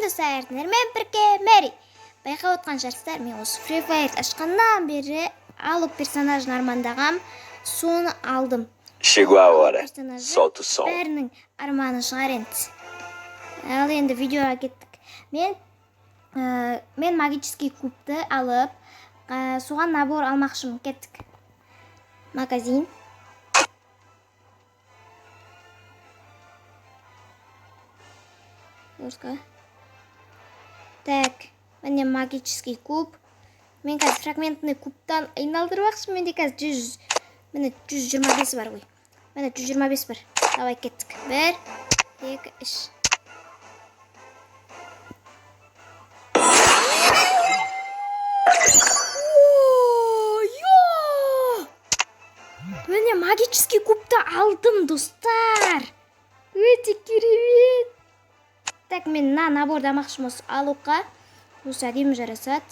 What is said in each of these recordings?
Достар, сіздермен бірге Мэри. Байқап отқан шығарсыздар, мен осы Free Fire ашқаннан бері Алок персонажын армандағам, соны алдым. Chegou a hora. Персонажы Solta o som. бәрінің арманы шығар енді. Ал енді видеоға кеттік. Мен магический кубты алып, соған набор алмақшымын. Кеттік. Магазин. Дұрыс. Так, міне магический куб. Мен қазір фрагментный кубтан айналдырмақшымын. Менде қазір 100, міне 125 бар ғой. Міне 125 бар. Давай, кеттік. Бір, екі, үш. О, я! Міне магический кубты алдым, достар. Өте керемет. Так, мен мына наборды алмақшымын осы Алокқа. Осы әдемі жарасады.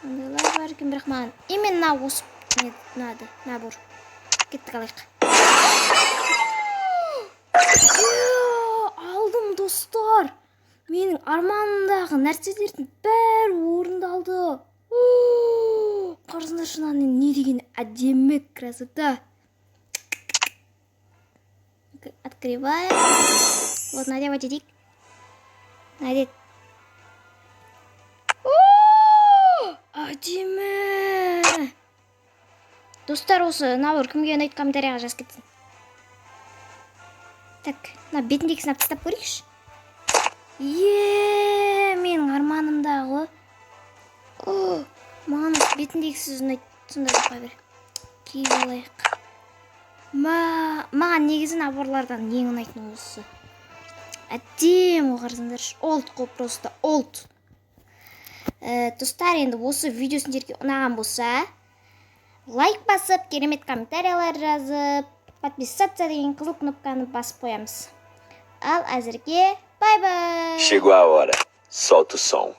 Мындайлар бар екен, бірақ маған именно осы не надо набор. Кеттік, алайық. Е, алдым, достар. Менің арманымдағы нәрселердің бәрі орындалды. О, қарасаңдаршы, мынаның не деген әдемі красота. Открываем. Вот, надевать етейік. Надеть. О, әдемі. Достар, осы набор кімге ұнайды, комментарияға жазып кетсін. Так, мына бетіндегісін алып тастап көрейікші. Е, менің арманымдағы. О, маған осы бетіндегісі ұнайды. Сонда қоя бер. Киіп алайық. Маған негізі наборлардан ең ұнайтыны осы. Әдемі ғой, қарасаңдаршы. Олд қой, просто олд. Достар, енді осы видео сендерге ұнаған болса, лайк басып, керемет комментариялар жазып, подписаться деген қызыл кнопканы басып қоямыз. Ал әзірге бай-бай. Chegou a hora. Solta o som.